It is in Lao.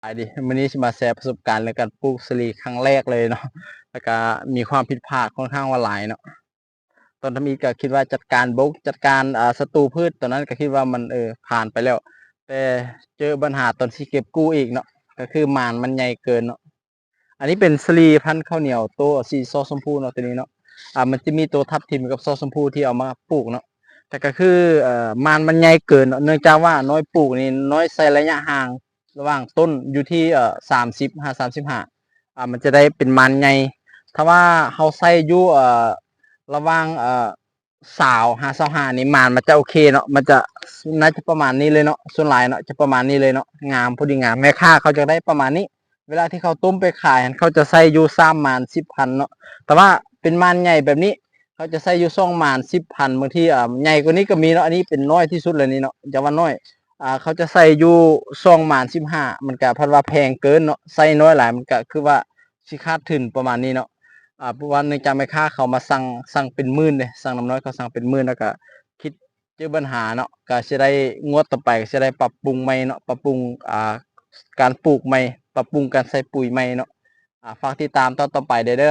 າຍດີ ມື້ນີ້ຊິມາແຊປະສົບການເລື່ອງການປູກສາລີຄັ້ງແລກເລີຍເນາະ ແລ້ວກະມີຄວາມຜິດພາດຄ່ອນຂ້າງວ່າຫຼາຍເນາະ. ຕອນທຳອິດກະຄິດວ່າຈັດການບົກ ຈັດການ ອ່າ ສັດຕູພືດ ຕອນນັ້ນກະຄິດວ່າມັນ ເອີ ຜ່ານໄປແລ້ວ ແຕ່ເຈີບັນຫາຕອນຊິເກັບກູ້ອີກເນາະ ກະຄືໝານມັນໃຫຍ່ເກີນເນາະ. ອັນນີ້ເປັນສາລີພັນເຂົ້າໜຽວໂຕສີຊໍຊົມພູເນາະ ໂຕນີ້ເນາະ ອ່າ ມັນຈະມີໂຕທັບທິມກັບຊໍຊົມພູທີ່ເອົາມາປູກເນາະ ແຕ່ກະຄື ເອີ ໝານມັນໃຫຍ່ເກີນເນາະ ເນື່ອງຈາກວ່ານ້ອຍປູກນີ້ ນ້ອຍໃສ່ໄລຍະຫ່າງລະຫວ່າງຕົ້ນຢູ່ທີ່ ເອີ ສາມສິບຫາສາມສິບຫ້າ ອ່າ ມັນຈະໄດ້ເປັນໝານໃຫຍ່. ຖ້າວ່າເຮົາໃສ່ຢູ່ ເອີ ລະຫວ່າງ ເອີ ຊາວຫາຊາວຫ້ານີ້ ໝານມັນຈະໂອເຄເນາະ ມັນຈະ ໜ້າຈະປະມານນີ້ເລີຍເນາະ ສ່ວນຫຼາຍເນາະ ຈະປະມານນີ້ເລີຍເນາະ ງາມ ພໍດີງາມ. ແມ່ຄ້າເຂົາຢາກໄດ້ປະມານນີ້ ເວລາທີ່ເຂົາຕົ້ມໄປຂາຍຫັ້ນ ເຂົາຈະໃສ່ຢູ່ສາມໝານສິບພັນເນາະ ແຕ່ວ່າເປັນໝານໃຫຍ່ແບບນີ້ ເຂົາຈະໃສ່ຢູ່ສອງໝານສິບພັນ ບາງທີ ອ່າ ໃຫຍ່ກວ່ານີ້ກະມີເນາະ. ອັນນີ້ເປັນນ້ອຍທີ່ສຸດແລ້ວນີ້ເນາະ ຢ່າວ່ານ້ອຍ ອ່າ ເຂົາຈະໃສ່ຢູ່ສອງໝານສິບຫ້າ ມັນກະພັດວ່າແພງເກີນເນາະ ໃສ່ນ້ອຍຫຼາຍມັນກະຄືວ່າຊິຂາດທຶນປະມານນີ້ເນາະ. ອ່າ ເພາະວ່າເນື່ອງຈາກແມ່ຄ້າເຂົາມາສັ່ງ ສັ່ງເປັນໝື່ນເດ້ ສັ່ງນຳນ້ອຍເຂົາສັ່ງເປັນໝື່ນ ແລ້ວກະຄິດເຈີບັນຫາເນາະ ກະຊິໄດ້ ງວດຕໍ່ໄປກະຊິໄດ້ປັບປຸງໃໝ່ເນາະ ປັບປຸງ ອ່າ ການປູກໃໝ່ ປັບປຸງການໃສ່ປຸຍໃໝ່ເນາະ. ອ່າ ຝາກຕິດຕາມຕອນຕໍ່ໄປເດີ.